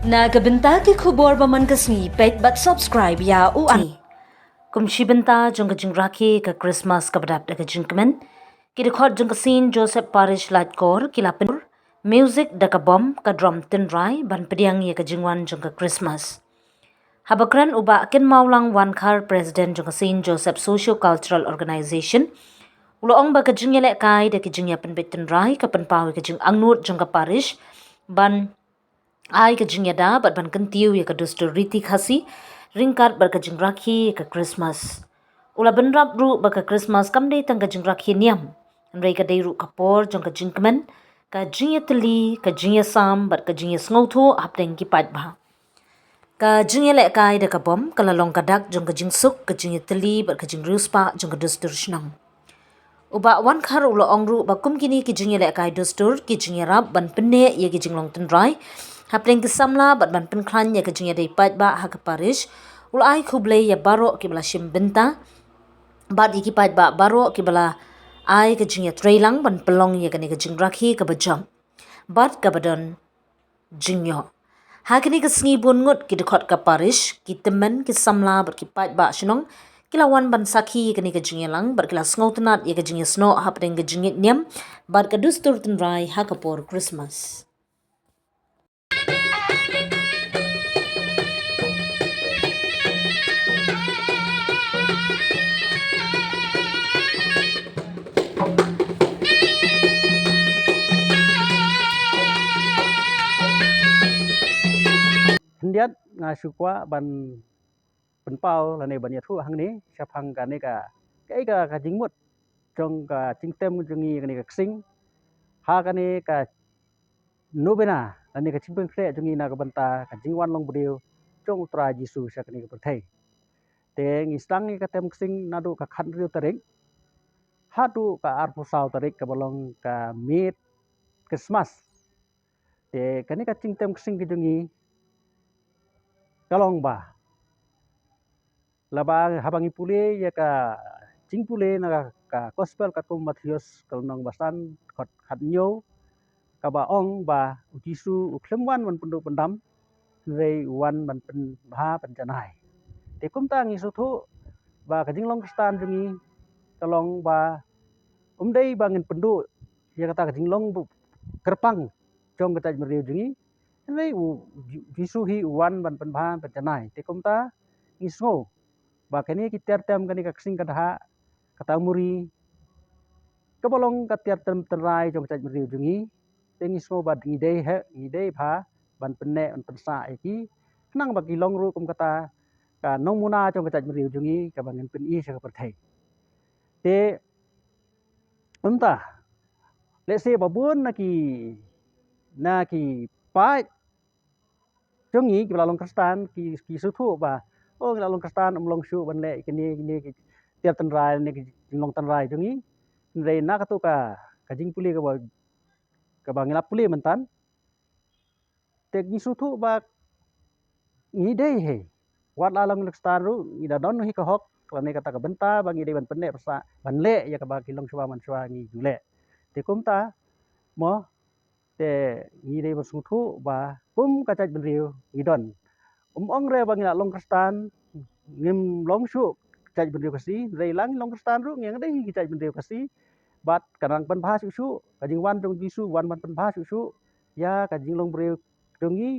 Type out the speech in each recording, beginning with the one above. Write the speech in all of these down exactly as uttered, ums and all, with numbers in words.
Na ka bynta ki khubor ba man ka sngi, peit bad subscribe ïa u an. Kum shi bynta jong ka jingrakhe ka Christmas kaba dap da ka jingkmen, ki dkhot jong ka Saint Joseph Parish Laitkor ki la pynmih music da ka bom, ka drum tynrai ban pdiang ïa ka jingwan jong ka Christmas. Haba kren u Bah Kynmawlang Wankhar, President jong ka Saint Joseph Socio Cultural Organization, u la ong ba ka jingïalehkai da ka jingïapynbeit tynrai ka pynpaw ïa ka jingangnud jong ka parish ban ai ka jingïada bad ban kyntiew ïa ka dustur riti Khasi ryngkat bad ka jingrakhe ïa ka Christmas. U la bynrap ruh ba ka Christmas kam dei tang ka jingrakhe niam, hynrei ka dei ruh ka por jong ka jingkmen, ka jingïatylli, ka jingïasam bad ka jingïasngewthuh hapdeng ki paidbah. Ka jingïalehkai da ka bom ka la long ka dak jong ka jingsuk, ka jingïatylli bad ka jingriewspah jong ka dustur shnong. U Bah Wankhar u la ong ruh ba kum kine ki jingïalehkai dustur, ki jingïarap ban pynneh ïa ki jinglong tynrai hapdeng ki samla bad ban pynkhlaiñ ïa ka jingïadei paidbah ha ka parish, u la ai khublei ïa baroh kiba la shim bynta bad ïa ki paidbah baroh kiba la ai ka jingïatreilang ban pynlong ïa kane ka jingrakhe kaba jop bad kaba don jingïoh. Ha kane ka sngi bun ngut ki dkhot ka parish, ki tymmen, ki samla bad ki paidbah shnong ki la wan ban sakhi ïa kane ka jingïalang bad ki la sngewtynnat ïa ka jingïasnoh hapdeng ka jingngeit niam bad ka dustur tynrai ha ka por Christmas. Khyndiat nga shu kwah ban pynpaw lane ban ïathuh hangne shaphang kane ka, kaei ka, ka jingmut jong ka jingtem jong ngi kane ka ksing, ha kane ka novena lane ka jingpynkhreh jong ngi na ka bynta ka jingwan long briew jong U Trai Jisu sha kane ka pyrthei. Te ngi sdang ïa ka tem ksing naduh ka khathynriew tarik haduh ka arphew saw tarik kaba long ka miet Christmas. Te kane ka jingtem ksing ka jong ngi ka long ba, laba haba ngi pule ïa ka jingpule na ka, ka gospel katkum u Mathaios ka lynnong ba san, dkhot khathynñiew, kaba ong ba U Jisu u khlem wan ban pynduh pyndam, hynrei u wan ban pynbha pynjanai. Te kumta ngi sngewthuh ba ka jinglong Khristan jong ngi ka long ba um dei ba ngin pynduh ïa kata ka jinglong kyrpang jong ka jaitbynriew jong ngi, hynrei U Jisu hi u wan ban pynbha pynjanai. Te kumta ngi sngew ba kane ki tiar tem kane ka ksing ka dkhot, kata muri, kaba long ka tiar tem tynrai jong ka jaitbynriew jong ngi. Te ngi sngew ba ngi dei hi, ngi dei bha ban pynneh ban pynsah ïa ki, khnang ba ki long ruh kum kata ka nongmuna jong ka jaitbynriew jong ngi kaba ngin pyni sha ka pyrthei. Te kumta, lehse ba bun na ki, na ki paid jong ngi kiba la long Khristan ki, ki sngewthuh ba, oh, ngi la long Khristan, ym long shuh ban leh kine, kine ki tiar tynrai ne ki jinglong tynrai jong ngi. Hynrei na katu ka, ka jingpule kaba, kaba ngi la pule mynta, te ngi sngewthuh ba ngi dei hi, wat la long Khristan ruh ngi da don hi ka hok lane kata ka bynta ba ngi dei ban pynneh pynsah ban leh ïa kaba ki longshuwa manshuwa ngi ju leh. Te kumta mo, te ngi dei ban sngewthuh ba kum ka jaitbynriew ngi don. Um ong re ba ngi la long Khristan ngim long shuh ka jaitbynriew Khasi, hynrei la ngi long Khristan ruh ngi dang dei hi ka jaitbynriew Khasi. Bad ka nang pynbha shuh shuh, ka jingwan jong Jisu wan ban pynbha shuh shuh ïa ka jinglong briew jong ngi.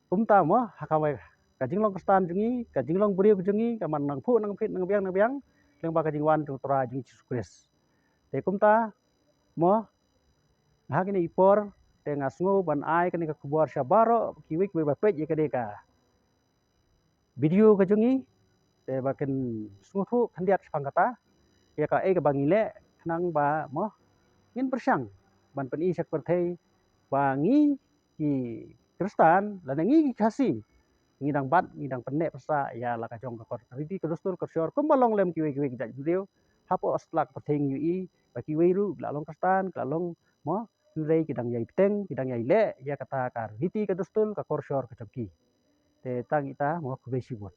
Kumta mo, ha kawei ka jinglong Khristan jong ngi, ka jinglong briew jong ngi ka man nang phuh nang phit nang biang nang biang lyngba ka jingwan jong U Trai jong ngi Jisu Khrist. Te kumta mo, ha kine ki por te nga sngew ban ai kane ka khubor sha baroh kiwei kiwei ba peit ïa kane ka video ka jong ngi, te ba kin sngewthuh khyndiat shaphang kata ïa kaei kaba ngi leh, khnang ba mo ngin pyrshang ban pyni sha ka pyrthei ba ngi ki Khristan lane ngi ki Khasi ngi dang bat, ngi dang pynneh pynsah ïa la ka jong ka kor, ka riti ka dustur ka kor shor kumba long lem kiwei kiwei ki jaitbynriew. Hapoh satlak pyrthei ngi ïohi ba kiwei ruh ki la long Khristan, ki la long mo, hynrei ki dang ïai bteng, ki dang ïai leh ïa kata ka riti ka dustur ka kor shor ka jong ki. Te tang ita mo, khublei shibun.